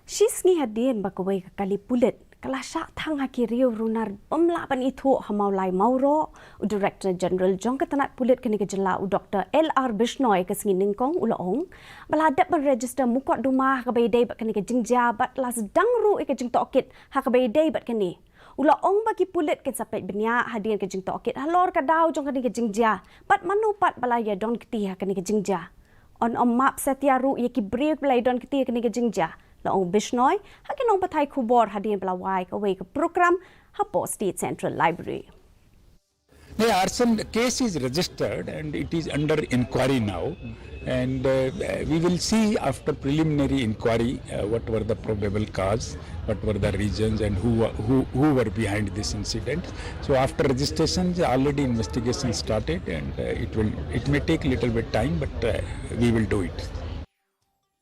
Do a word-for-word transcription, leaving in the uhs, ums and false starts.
Shi sngi hadien ba kawei ka kali pulit ka la shah thang ha ki riew runar bym lah ban ithuh ha Mawlai Mawroh, u Director General jong ka tnat pulit kane ka jylla, u Doctor L R Bishnoi, ka sngi nyngkong u la ong ba la dep ban register mukotduma ha kaba ïadei bad kane ka jingjia bad la sdang ruh ïa ka jingtohkit ha kaba ïadei bad kane. U la ong ba ki pulit kin sa peit bniah hadien ka jingtohkit halor ka daw jong kane ka jingjia bad mano pat ba la ïadon kti ha kane ka jingjia. Yn ym map satia ruh ïa ki briew ba la ïadon kti ha kane ka jingjia, la ong Bishnoi ha ki nongpathai khubor hadien ba la wai kawei ka program hapoh State Central Library. The arson case is registered and it is under inquiry now. And uh, we will see after preliminary inquiry uh, what were the probable cause, what were the reasons, and who, who, who were behind this incident. So after registration, already investigation started, and uh, it will it may take little bit time, but uh, we will do it.